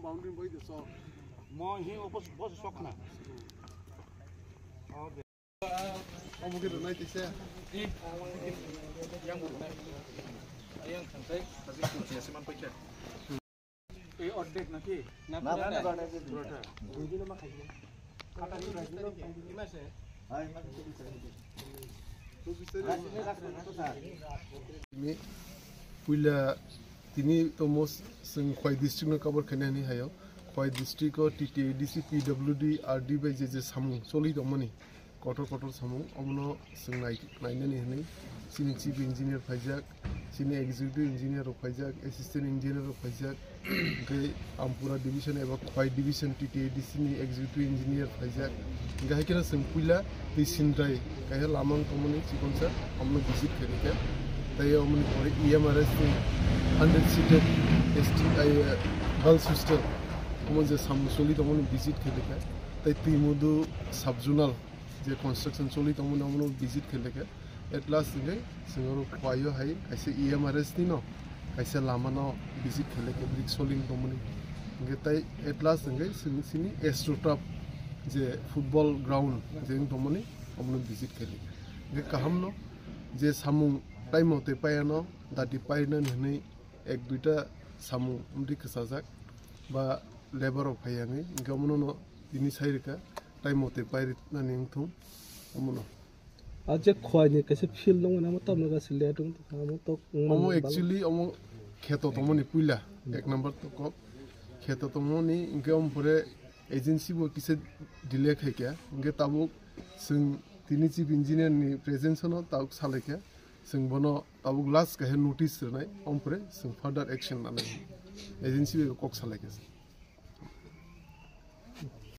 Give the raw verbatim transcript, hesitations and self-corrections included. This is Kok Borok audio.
Mo hi opos bos sok na. Omo khe rwnai tisa. Yang thangtai, tadi kunci ya siman paikha. Eh, ordek naki? Na, na, na, na, na, na. Pura tha. Dui din ma khai. Tini puila tini tomo chwng Khwai district no cover khainani hayo. Khwai district o T T A D C, P W D, R D bai je je samung choli tongmani, kotor kotor samung, omono chwng nai-, nainani hwnwi chini chief engineer phaijak, chini executive engineer rok phaijak, assistant engineer rok phaijak, hwnkhe Ampura division eba Khwai division T T A D C ni executive engineer phaijak. Hwnkhe hai kheno chwng puila twi sindrai kaiha lama wng tongmani chikonsa, omono visit khaikha. Tei omoni pore E M R S ni hundred seated S T I, eh, girls hostel, omo je samung choli tongmani visit khaikha. Tei Twimudu sub-zonal je construction choli tongmani omono visit khaikha. At last hwnkhe chwng oro Khwaio hai kaisa E M R S ni no kaisa lama no visit khaikha, brick soling tongmani. Hwnkhe tei at last hwnkhe chwng chini Astroturf je football ground je wng tongmani omono visit khaikha. Hwnkhe kaham no je samung time o tei paiya no dati painani hwnwi ek duita samung wngwi kwchajak ba labour rok phaiya wngwi, hwnkhe omono no tini sai rwkha, tai mote pai rwnani wngthung omono. A je Khwai ni kaisa field dong, amo tamni gasi let wng tongkha, amo tok wngmani Omo bang- actually omo kheto tongmani puila, ek number to kok kheto tongmani, hwnkhe omo pore agency bo kisa delay khaikha, hwnkhe tabuk chwng tini chief engineer ni presence no tabuk salaikha, chwng bono tabuk last kaisa notice rwnai, omo pore chwng further action lanai agency bai kok salaikha.